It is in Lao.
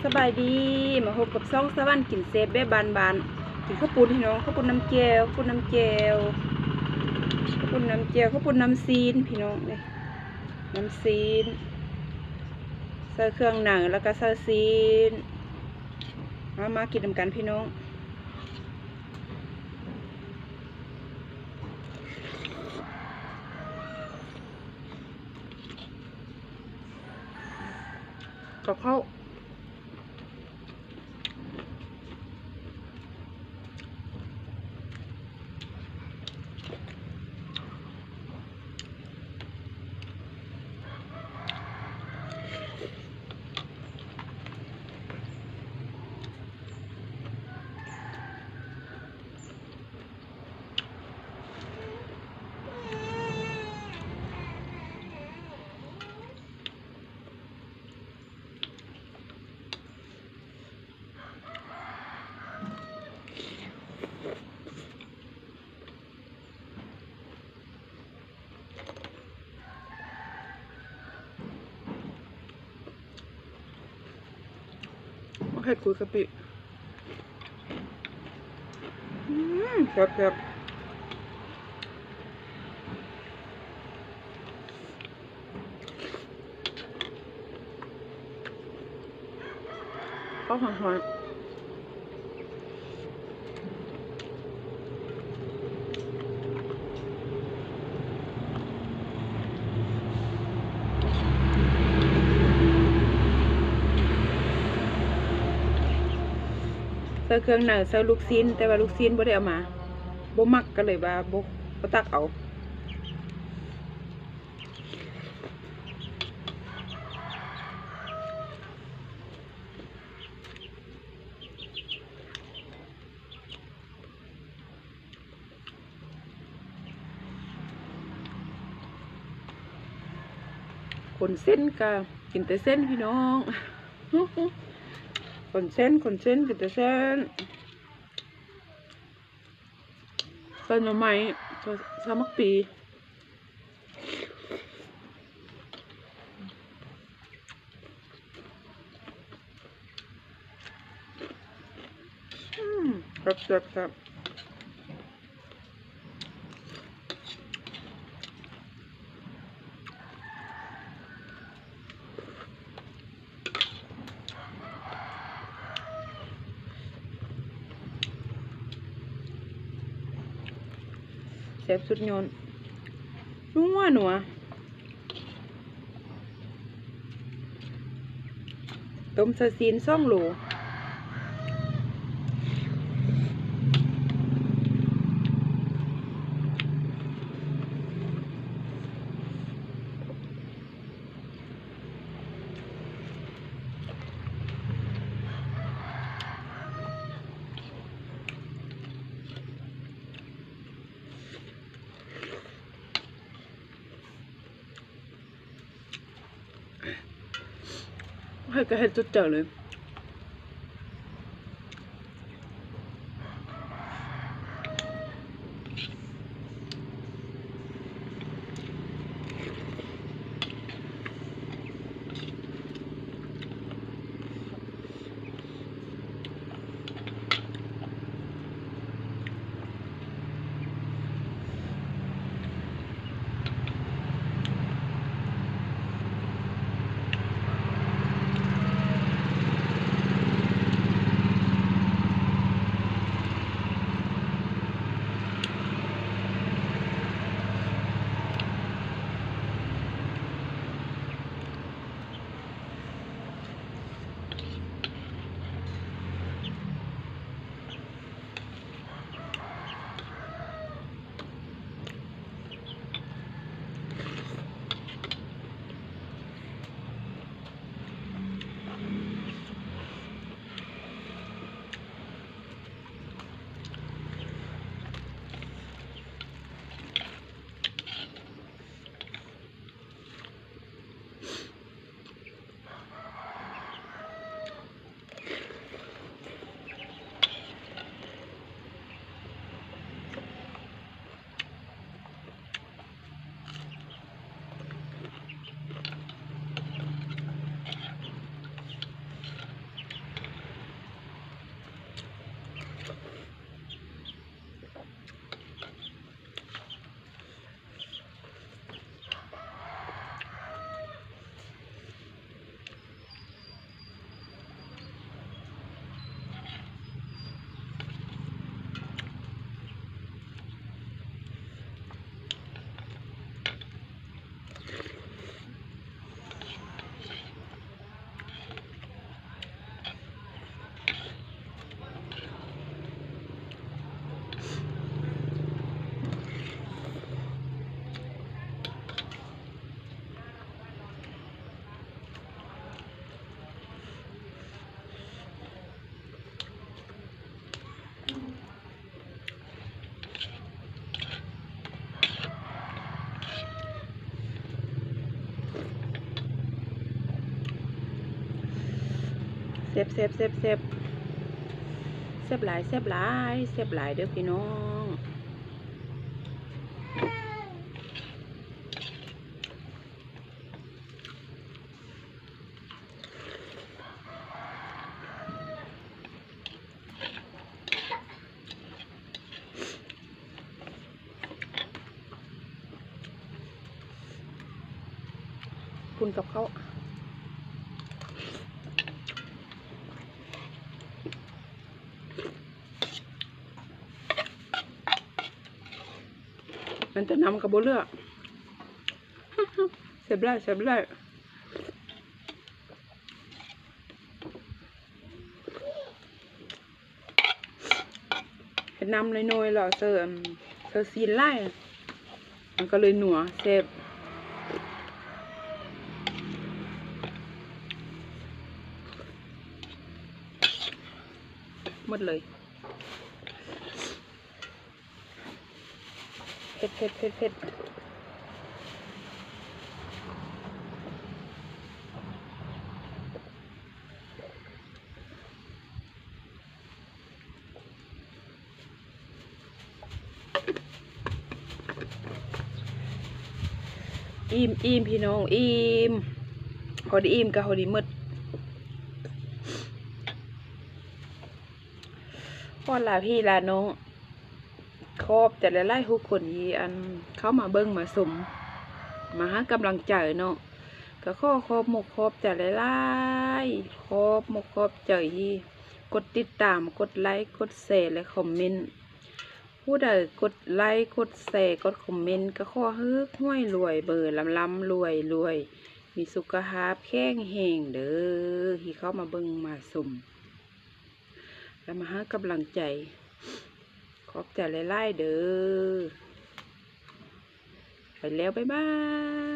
ສະບາຍດີ ມາພົບກັບຊ່ອງສະຫວັນກິນແຊບແບບບ້ານໆ ກິນເຂົ້າປຸ້ນພີ່ນ້ອງ ເຂົ້າປຸ້ນນ້ຳແຈ່ວ ເຂົ້າປຸ້ນນ້ຳແຈ່ວ ເຂົ້າປຸ້ນນ້ຳແຈ່ວ ເຂົ້າປຸ້ນນ້ຳຊີ້ນພີ່ນ້ອງ ນີ້ ນ້ຳຊີ້ນ ໃສ່ເຄື່ອງໃນ ແລ້ວກະໃສ່ຊີ້ນ ມາ ມາກິນນຳກັນພີ່ນ້ອງ. ກັບເຂົ້າ ມາເຮັດກຸຍກະປິ ອືມ ແຊບໆ. ເຂົ້າຮ້ອນໆ ໃສ່ເຄື່ອງໃນ ໃສ່ລູກຊີ້ນ ແຕ່ວ່າລູກຊີ້ນບໍ່ໄດ້ເອົາມາ ບໍ່ມັກ ກໍເລີຍວ່າບໍ່ ບໍ່ຕັກເອົາ. ຄົນເສັ້ນກະກິນແຕ່ເສັ້ນພີ່ນ້ອງ ຄົນເສັ້ນ ຄົນເສັ້ນກິນແຕ່ເສັ້ນ ໃສ່ໜໍ່ໄມ້ ໃສ່ໝາກປີ. ອືມ ແຊບໆໆ. ແຊບສຸດຍອດ ນົວໆ. ຕົ້ມໃສ່ຊີ້ນສອງໂລ. ເຮັດກໍເຮັດສຸດໃຈເລີຍ. ແຊບໆໆໆ ແຊບຫຼາຍ ແຊບຫຼາຍ ແຊບຫຼາຍເດີ້ພີ່ນ້ອງ. ປຸ້ນກັບເຂົ້າ ມັນຈະນຳກໍບໍ່ເຫຼືອ ແຊບຫຼາຍ ແຊບຫຼາຍ. ເຮັດນ້ຳນ້ອຍໆ ແລ້ວເສີ ເສີຊີ້ນຫຼາຍ ມັນກໍເລີຍນົວແຊບ ໝົດເລີຍ. ເຜັດ ເຜັດ ເຜັດ ເຜັດ. ອີ່ມ ອີ່ມ ພີ່ນ້ອງ ອີ່ມ ພໍດີອີ່ມກໍພໍດີໝົດ. ຂໍລາພີ່ລານ້ອງ ຂອບໃຈຫຼາຍໆ ທຸກຄົນທີ່ ອັນ ເຂົ້າມາເບິ່ງມາຊົມ ມາໃຫ້ກຳລັງໃຈເນາະ ກໍຂໍຂອບມຸກຂອບໃຈຫຼາຍໆ ຂອບມຸກຂອບໃຈທີ່ກົດຕິດຕາມ ກົດໄລ ກົດແຊ ແລະ ຄອມເມັນ. ຜູ້ໃດກົດໄລ ກົດແຊ ກົດຄອມເມັນ ກໍຂໍໃຫ້ຮວຍໆ ເບີລຳໆ ລວຍໆ ມີສຸຂະພາບແຂງແຮງເດີ້ ທີ່ເຂົ້າມາເບິ່ງມາຊົມ ແລະ ມາໃຫ້ກຳລັງໃຈ. ຂອບໃຈຫຼາຍໆ ເດີ້. ໄປແລ້ວ ບາຍບາຍ.